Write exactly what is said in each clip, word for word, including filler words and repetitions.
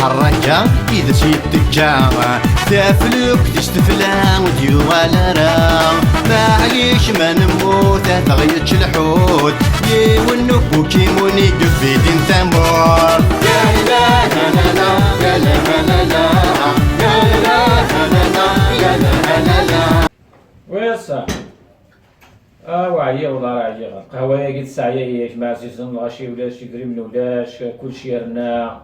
Rraka i d as-yetteǧǧa taflukt s tefla ur d-yuɣal ara. Maɛlic ma nemmut ad aɣ-yečč lḥut, yiwen n ubukimun i yebidin tamurt. La ilaha illallah, la ilaha illallah, la ilaha illallah, la ilaha illallah. Wisa. Ah, weɛyiɣ, uḍar ɛyiɣ. Lqahwa-yagi tesɛa-yagi, a gma ɛzizen, lɣaci ulac, idrimen ulac, kulci yerna.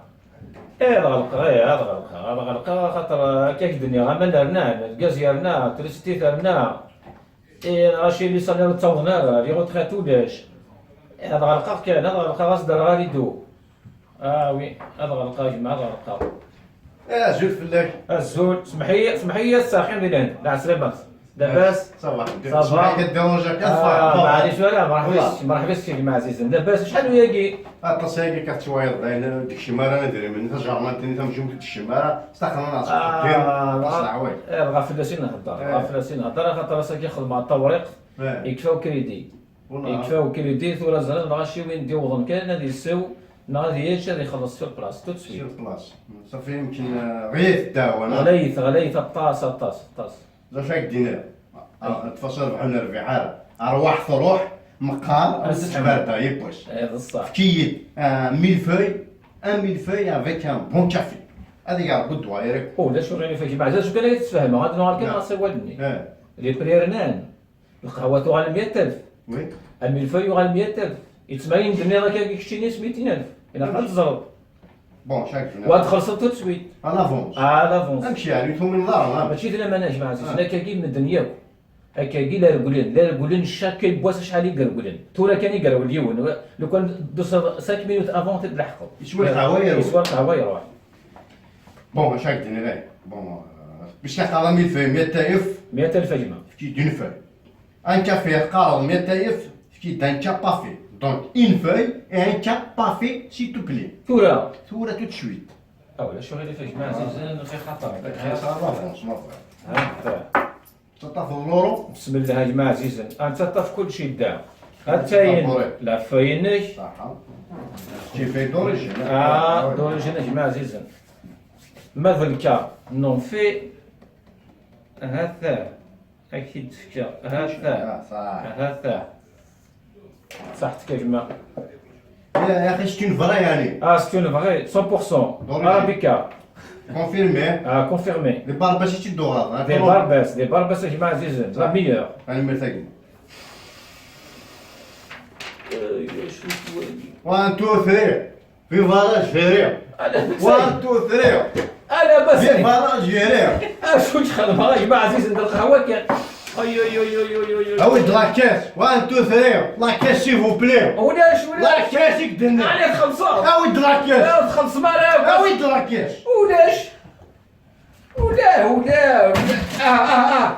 Eh, ad ɣelqeɣ, eh, ad ɣelqeɣ, ad ɣelqeɣ, axaṭer, eh, akka k-d-nniɣ, aman rnan, lgaz yerna, trisiti terna. Eh, lɣaci les salaires ur ttawḍen ara, les retraites ulac. Eh, ad ɣelqeɣ kan, ad ɣelqeɣ, ad s-d-rreɣ aridu. Ah oui, ad ɣelqeɣ, a gma, ad ɣelqeɣ. Eh, azul fell-ak. Azul, semḥ-iyi, semḥ-iyi ass-a, axim di lehna, lɛeslama. Labas? Ça va. Ça va. Semḥ-iyi ad dérangeɣ-k, ad Ah, ffɣeɣ. Maɛlic ara, merḥba Voilà. yes, merḥba yes, a gma ɛzizen. Labas, acḥal uyagi? Aṭas ayagi akka tettwayeḍ, dayen, ur d-kcim ara idrimen, tajernamt-nni tamjumt ur d-kcim ara, staqen-aneɣ seg Ah, uxeddim, aṭas n leɛwayed. Eh, dɣa fell-as i nhedder, Eh. dɣa fell-as i nhedder, axaṭer ass-agi xedmeɣ tawriqt, Eh. yekfa ukridi. Wala. Yekfa ukridi, tura ẓriɣ lɣaci win d-iwḍen kan ad isew, neɣ ad yečč, ad ixelleṣ sur place, tout de suite. Sur place. Safi yemkin, eh, ɣlayet ddaɛwa, neɣ? Ɣlayet, ɣlayet aṭas, aṭas, aṭas. D acu ara k-d-iniɣ? Ah, ṭṭef-as rebɛa ur nerbiɛ ara. Arwaḥ truḥ, meqqar, ad Ass tettbarda, yiwwas. Eh, d ṣṣeḥ. Efk-iyi-d, ah, mille feuilles, un mille feuilles avec un bon café. Ad ig Rebbi ddwa-yagi. Oh, d acu ɣilif a gma ɛzizen, d acu kan ay tettfehmeḍ, ad nuɣal kan Eh. ɣer usawal-nni. Eh. Les prix rnan. Lqahwa tuɣal meyya alef. Oui. Amilfay yuɣal meyya alef. Yettmayen-d nniḍ akka keččini s mitin alef. Ilaq ad teẓreḍ. Bon, chaque jour. Wa txellṣeḍ tout de suite. À l'avance. À l'avance. Amek yeɛni, ur tumineḍ ara, ha? Mačči d laman a gma ɛzizen. Ah. Akkagi medden yakk. Akkagi la regglen, la regglen, chaque yiwwas acḥal i iregglen. Tura kan i yerwel yiwen. Lukan d-tusiḍ cinq minutes avant ad t-id-tleḥqeḍ. Yeswa lqahwa, yerwel. Yeswa lqahwa, iruḥ. Bon, chaque dinner. Bon, euh, bac teqqareḍ amilfay meyya alef. Meyya alef a gma. Efk-iyi-d une feuille. Un café, teqqareḍ meyya alef, efk-iyi-d un café. Donc, une feuille et un café, s'il te plaît. Tura. Tura, tout de suite. Ah, ulac aɣilif a gma ɛzizen, xir xaṭer. Xir xaṭer, à l'avance, ma bɣiɣ. Ah, teṭṭafeḍ l'euro. Bismillah a gma ɛzizen. Ad teṭṭaf kullec da. Attayen, la feuille-inek. Ṣaḥa. C'est fait d'origine. Ah, d'origine a gma ɛzizen. Ma d lka, non fait. Ahat. Ad k-t-id-fkeɣ. Ahat. Ah, ṣaḥ. Ahat. Ṣaḥ-tek a gma. Ya, ya axi, c'est une vraie, yani. Ah, c'est une vraie, cent pour cent. D'origine. Arabica. Confirmé. Ah, confirmé. Des Barbès i tt-id-tuɣeḍ, hein, Des Barbès, des Barbès a gma ɛzizen. La meilleure. Tanemmirt a gma. Euh, je suis One, two, three. Viva l'Algérie! Allez, One, two, three! Allez, bas. Viva l'Algérie! Acu txedmeḍ a gma ɛzizen d lqahwa kan? Ay, ay, ay. Awi-d la caisse! One, two, three! La caisse, s'il vous plaît! Ulac, ulac. La caisse i k-d-nniɣ! Allez, txellṣeḍ! Awi-d la caisse! Ur txellṣem ara akk. Awi-d la caisse! Ulac! Ula, ula, ula. Ah, ah, ah.